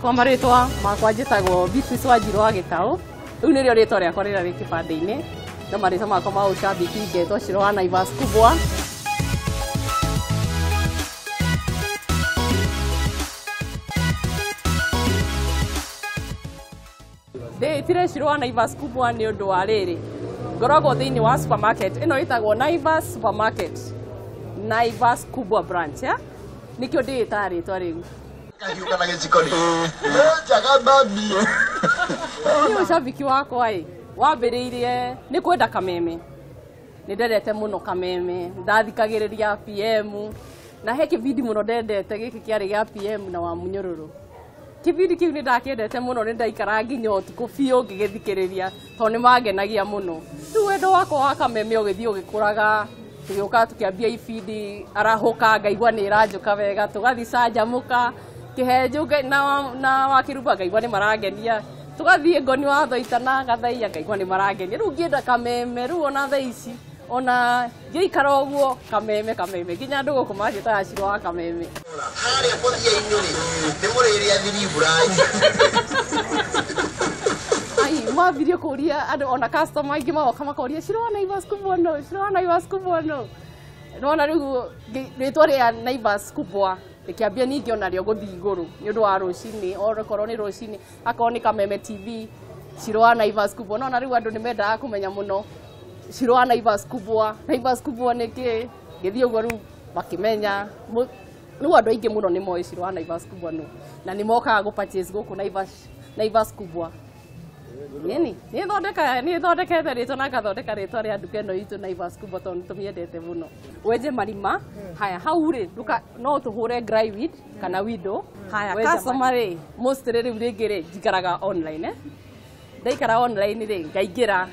Kwa marĩtwa makwa njĩtagwo Beatrice Wanjiru wa Gĩtaũ. Rĩu nĩrĩo rĩtwa rĩakwa rĩrĩa rĩ kĩbandĩ-inĩ. No marĩtwa makwa ma ũcambĩki ngetwo Shiro wa Naivas Kubwa. Ndĩĩtire Shiro wa Naivas Kubwa nĩ ũndũ wa rĩrĩ. Ngoragwo thĩinĩ wa supermarket ĩno ĩtagwo Naivas Supermarket. Naivas Kubwa branch, ya? Nĩkĩo ndĩĩtaga rĩtwa rĩu. Kahiũ kana gĩciko rĩ. Njaga mami. Niĩ ũcambĩki wakwa ĩ wambĩrĩirie nĩ kwenda kameme. Nĩ ndendete mũno kameme, ndathikagĩrĩria PM na he kĩbindi mũno ndendete gĩkĩ kĩarĩ gĩa PM na wa Mũnyũrũrũ. Kĩbindi kĩu nĩ ndakĩendete mũno, nĩ ndaikaraga nginya ũtukũ biũ ngĩgĩthikĩrĩria tondũ nĩ mangenagia mũno. Rĩu wendo wakwa wa kameme ũgĩthiĩ ũgĩkũraga, tũgĩũka tũkĩambia ibindi arahũka ngaigua nĩ ĩranjũka wega, tũgathiĩ canjamũka kĩhenjũ na wakĩruba ngaigua nĩ marangenia. Tũgathiĩ ngoni wa Thoita na Gathaiya ngaigua nĩ marangenia. Rĩu ngĩenda kameme, rĩu ona thaa ici ona ngĩikara ũguo kameme kameme nginya andũ gũkũ manjĩtaga Shiro wa kameme. Harĩa mũthia-inĩ rĩ, nĩ mũrĩrĩa thiriburai. Ai, mambirie kũria andũ ona customer aingĩ magoka makoria Shiro wa Naivas Kubwa no, Shiro wa Naivas Kubwa no. Nona rĩu rĩtwa rĩa Naivas Kubwa rĩkĩambia ningĩ onarĩo gũthiĩ igũrũ nĩ ũndũ wa rũcinĩ, okorwo nĩ rũcinĩ, akorwo nĩ Kameme TV, Shiro wa Naivas Kubwa. Nona rĩu andũ nĩ mendaga kũmenya mũno Shiro wa Naivas Kubwa, Naivas Kubwa nĩ kĩ? Ngĩthiĩ ũguo rĩu makĩmenya. Rĩu andũ aingĩ mũno nĩ moĩ Shiro wa Naivas Kubwa no, na nĩ mokaga gũ purchase gũkũ Naivas, Naivas Kubwa. Nini? Nĩ thondekete rĩtwa na ngathondeka rĩtwa rĩa nduka ĩno itũ Naivas Kubwa tondũ nĩ tũmĩendete mũno. Wenje marima, haya hau rĩ, no tũhũre dry weed kana window. Haya customer rĩ, mostly rĩu rĩngĩ rĩ, njikaraga online eh. Ndaikara online rĩ, ngaingĩra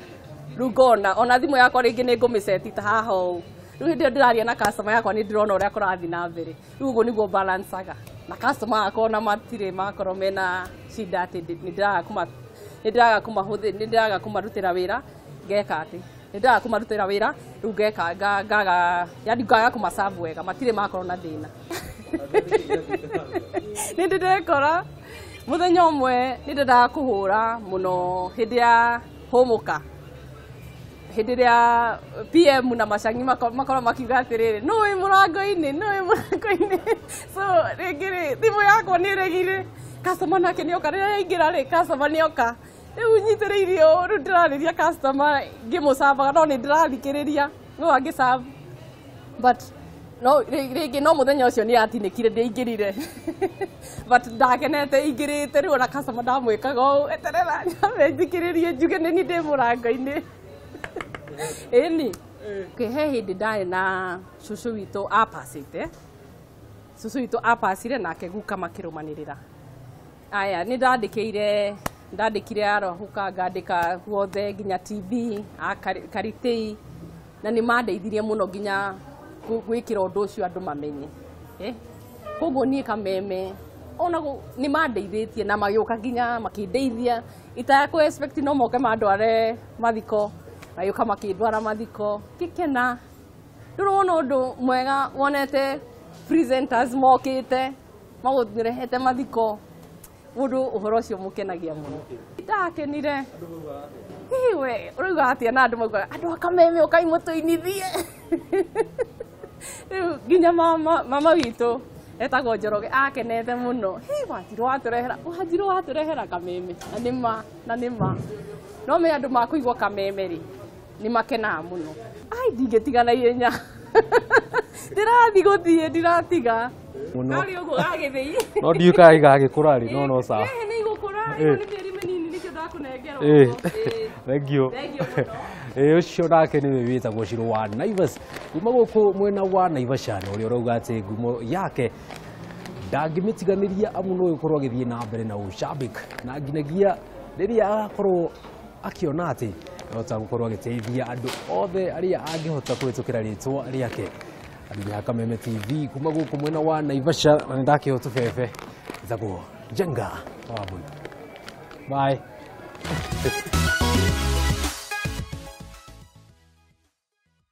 rĩu ngona ona thimũ yakwa rĩngĩ nĩ ngũmĩceti ta haha ũũ. Rĩu hĩndĩ ĩyo ndĩraria na customer yakwa nĩ ndĩrona ũrĩa kũrathiĩ na mbere. Rĩu ũguo nĩguo balancaga. Na customer akwa ona matirĩ makorwo mena shida atĩ nĩ ndĩraga kũma nĩ ndĩraga kũmahũthĩra, nĩ ndĩraga kũmarutĩra wĩra, ngeka atĩ nĩ ndĩraga kũmarutĩra wĩra, rĩu ngeka ngaga yani ngaga kũmaserve wega, matirĩ makorwo na thĩna. Nĩ ndĩ ndekora mũthenya ũmwe nĩ ndendaga kũhũra mũno hĩndĩ ya hũmũka. Hĩndĩ ĩrĩa PM na Macangi makorwo makiuga atĩrĩrĩ, nũ wĩ mũrango-inĩ, nũ wĩ mũrango-inĩ. So rĩngĩ rĩ, thimũ yakwa nĩ ĩregire, customer nake nĩoka, rĩrĩa yaingĩra rĩ, customer nĩoka. Rĩu nyitĩrĩire ũũ, rĩu ndĩrarĩria customer ngĩmũcambaga no nĩ ndĩrathikĩrĩria, no angĩserve. But no rĩngĩ no mũthenya ũcio nĩ atinĩkire ndĩaingĩrire. But ndakenete ingĩrĩte rĩu ona customer ndamwĩkaga ũũ, eterera nyambe njikĩrĩrie njuge nĩ niĩ ndĩ mũrango-inĩ. Ĩni. He hĩndĩ ndarĩ na cũcũ witũ apacĩte. Cũcũ witũ apacire nake guka makĩrũmanĩrĩra. Aya, nĩ ndandĩkĩire, ndandĩkire arahũka, ngandĩka guothe nginya TV, Karitei, na nĩ mandeithirie mũno nginya gwĩkĩra ũndũ ũcio andũ mamenye. Koguo niĩ kameme ona nĩ mandeithĩtie na magĩũka nginya makĩndeithia. Itakũ expect no moke mandware mathiko, magĩũka makĩndwara mathiko, ngĩkena. Ndũrona ũndũ mwega wonete presenters mokĩte magũrehete mathiko, mũndũ ũhoro ũcio mũkenagia mũno. Ndakenire. Hihi we, ũrauga atĩa na andũ maugaga andũ a kameme ũkai mũtũinithie. Rĩu nginya mama witũ etagwo Njoroge akenete mũno. Hi, Wanjiru watũrehera, Wanjiru watũrehera kameme. Na nĩ ma, na nĩ ma. No me andũ makũigua kameme rĩ, nĩ makenaga mũno. Ai, ndingĩtiga na ihenya. Ndĩrathiĩ gũthiĩ, ndiratiga. Karĩ ũguo gagĩthĩi. No ndiũĩ kana gagĩkũra rĩ, no no sawa. Ĩĩ, nĩ igũkũra, ĩno nĩ mĩeri mĩnini nĩkĩo ndakũnengera ũguo. Thank you. Thank you mũno. Ũcio nake nĩwe wĩtagwo Shiro wa Naivas kuma gũkũ mwena wa Naivasha, na ũrĩa ũrauga atĩ ngumo yake ndangĩmĩtiganĩria amu no ĩkorwo agĩthiĩ na mbere na ũcambĩk, na nginyagia rĩrĩa agakorwo akĩona atĩ ahota gũkorwo agĩteithia andũ othe arĩa angĩhota kũhĩtũkĩra rĩtwa rĩake. Andũ a Kameme TV kuma gũkũ mwena wa Naivasha, na nĩ ndakĩheo tũbebe ĩtagwo Njenga wa Mbui. Bye.